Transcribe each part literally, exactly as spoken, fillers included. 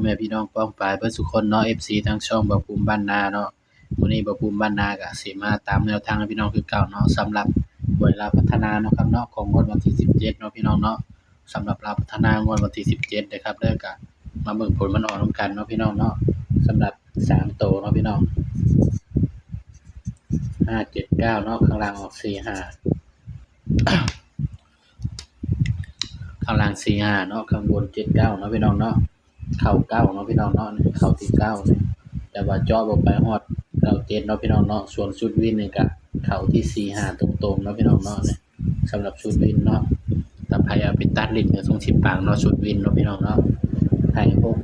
แม่พี่น้องป้องปายเบิดสุคนเนาะ เอฟซี ทางช่องบ่าวภูมิบ้านนาเนาะ มื้อนี้บ่าวภูมิบ้านนาก็สิมาตามแนวทางให้พี่น้องคือเก่าเนาะ สำหรับหวยลาวพัฒนาเนาะครับเนาะ ของงวดวันที่สิบเจ็ดเนาะพี่น้องเนาะ สำหรับลาวพัฒนางวดวันที่สิบเจ็ดนะครับเด้อ ก็มาเบิ่งผลมันออกนำกันเนาะพี่น้องเนาะ สำหรับสามตัวเนาะพี่น้อง ห้าเจ็ดเก้าเนาะ ข้างล่างออกสี่ห้า ข้างล่างสี่ห้าเนาะ ข้างบนเจ็ดเก้าเนาะพี่น้องเนาะ เข้าเก้าเนาะพี่น้องเนาะ เข้าที่เก้าเนี่ย แต่ว่าเจาะบ่ไปฮอดเก้าเจ็ดเนาะพี่น้องเนาะ ส่วนชุดวินนี่ก็เข้าที่สี่ห้าตรงๆเนาะพี่น้องเนาะเนี่ย สำหรับชุดวินเนาะ ถ้าไผเอาไปตัดเล่นก็ทรงสิปังเนาะ ชุดวินเนาะพี่น้องเนาะ ให้หก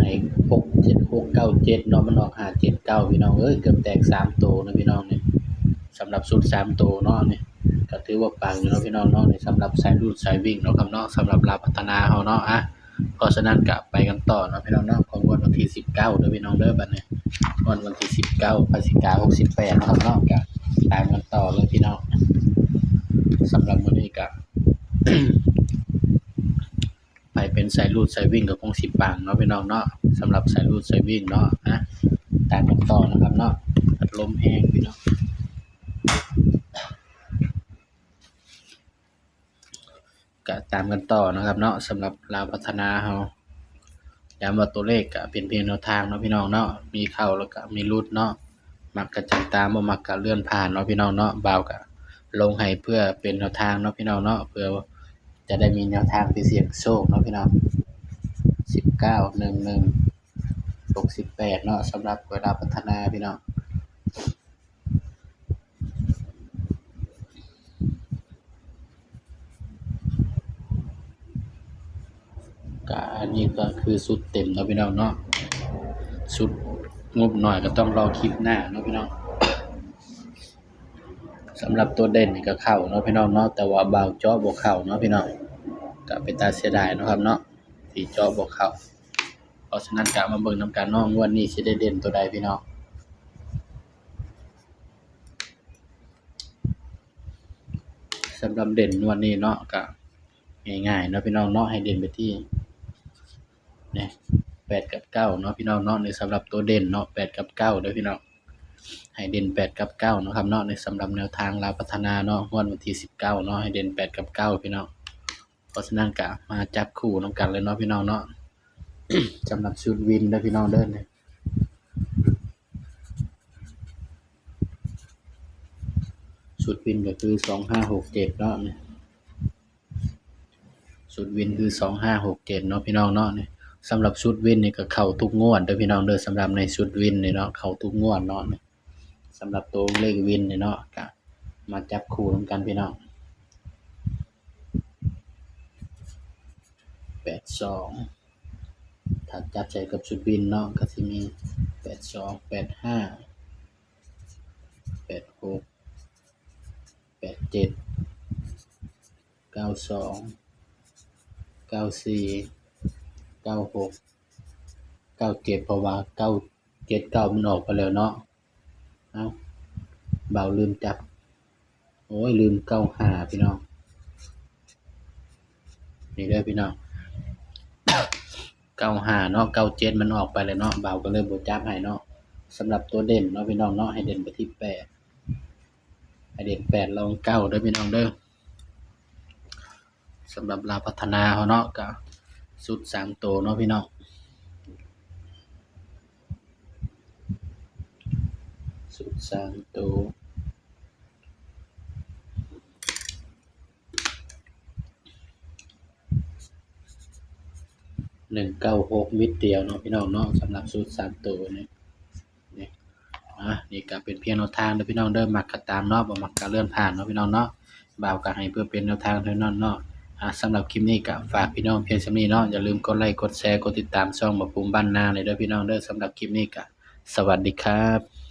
ให้หกเจ็ด หกเก้าเจ็ดเนาะ มันออกห้าเจ็ดเก้า พี่น้องเอ้ย เกือบแตกสามตัวนะพี่น้องเนี่ย สำหรับชุดสามตัวเนาะเนี่ย ก็ถือว่าปังอยู่เนาะพี่น้องเนาะ ในสำหรับสายรูดสายวิ่งเนาะครับเนาะ สำหรับลาวพัฒนาเฮาเนาะ อ่ะ เพราะฉะนั้นก็ไปกันต่อเนาะพี่น้องเนาะ ของงวดวันที่สิบเก้าเด้อพี่น้องเด้อ บัดนี้ งวดวันที่สิบเก้า พฤศจิกา หกสิบแปดเนาะครับเนาะ ก็ตามกันต่อเลยพี่น้อง สำหรับมื้อนี้ก็ ไผเป็นสายรูดสายวิ่งก็คงสิปังเนาะพี่น้องเนาะ สำหรับสายรูดสายวิ่งเนาะ อ่ะ ตามกันต่อนะครับเนาะ พัดลมแฮงพี่น้อง ก็ตามกันต่อนะครับเนาะ สำหรับลาวพัฒนาเฮา ย้ำว่าตัวเลขก็เป็นเพียงแนวทางเนาะพี่น้องเนาะ มีเข้าแล้วก็มีหลุดเนาะ มักก็จัดตาม บ่มักก็เลื่อนผ่านเนาะพี่น้องเนาะ บ่าวก็ลงให้เพื่อเป็นแนวทางเนาะพี่น้องเนาะ เพื่อจะได้มีแนวทางไปเสี่ยงโชคเนาะพี่น้อง สิบเก้า หนึ่งหนึ่ง หกสิบแปดเนาะ สำหรับหวยลาวพัฒนาพี่น้อง ก็อันนี้ก็คือชุดเต็มเนาะพี่น้องเนาะ ชุดงบน้อยก็ต้องรอคลิปหน้าเนาะพี่น้อง สำหรับตัวเด่นนี่ก็เข้าเนาะพี่น้องเนาะ แต่ว่าบ่าวเจาะบ่เข้าเนาะพี่น้อง ก็เป็นตาเสียดายเนาะครับเนาะ ที่เจาะบ่เข้า เพราะฉะนั้นก็มาเบิ่งนำกันเนาะ งวดนี้สิได้เด่นตัวใดพี่น้อง สำหรับเด่นงวดนี้เนาะ ก็ง่ายๆเนาะพี่น้องเนาะ ให้เด่นไปที่ เนี่ย แปดกับเก้าเนาะพี่น้องเนาะ ในสำหรับตัวเด่นเนาะ แปดกับเก้าเด้อพี่น้อง ให้เด่นแปดกับเก้าเนาะครับเนาะ ในสำหรับแนวทางลาวพัฒนาเนาะ งวดวันที่สิบเก้าเนาะ ให้เด่นแปดกับเก้าพี่น้อง เพราะฉะนั้นก็มาจับคู่นำกันเลยเนาะพี่น้องเนาะ สำหรับชุดวินเด้อพี่น้องเด้อเนี่ย ชุดวินก็คือสองห้าหกเจ็ดเนาะเนี่ย ชุดวินคือสองห้าหกเจ็ดเนาะพี่น้องเนาะเนี่ย สำหรับชุดวินนี่ก็เข้าทุกงวดเด้อพี่น้องเด้อ สำหรับในชุดวินนี่เนาะ เข้าทุกงวดเนาะเนี่ย สำหรับตัวเลขวินนี่เนาะ ก็มาจับคู่นำกันพี่น้อง แปดสอง ถ้าจับใส่กับชุดวินเนาะ ก็สิมี แปดสอง แปดห้า แปดหก แปดเจ็ด เก้าสอง เก้าสี่ เก้าหก เก้าเจ็ด เพราะว่า เก้าเจ็ดเก้า มันออกไปแล้วเนาะ เอ้า บ่าวลืมจับ โอ้ย ลืม เก้าห้า พี่น้อง นี่เด้อพี่น้อง เก้าห้า เนาะ เก้าเจ็ด มันออกไปแล้วเนาะ บ่าวก็เลยบ่จับให้เนาะ สำหรับตัวเด่นเนาะพี่น้องเนาะ ให้เด่นไปที่แปด ให้เด่นแปด รองเก้าเด้อพี่น้องเด้อ สำหรับลาวพัฒนาเฮาเนาะ ก็ชุดสามตัวเนาะพี่น้อง ชุดสามตัว หนึ่งเก้าหก เม็ดเดียวเนาะพี่น้องเนาะ สำหรับชุดสามตัวเนี่ย เนี่ย อ่ะ นี่ก็เป็นเพียงแนวทางเด้อพี่น้องเด้อ มักก็ตามเนาะ บ่มักก็เลื่อนผ่านเนาะพี่น้องเนาะ บ่าวก็ให้เพื่อเป็นแนวทางเท่านั้นเนาะ อ่ะ สำหรับคลิปนี้ก็ฝากพี่น้องเพียงส่ำนี้เนาะ อย่าลืมกดไลค์ กดแชร์ กดติดตามช่องบ่าวภูมิบ้านนาเลยเด้อพี่น้องเด้อ สำหรับคลิปนี้ก็สวัสดีครับ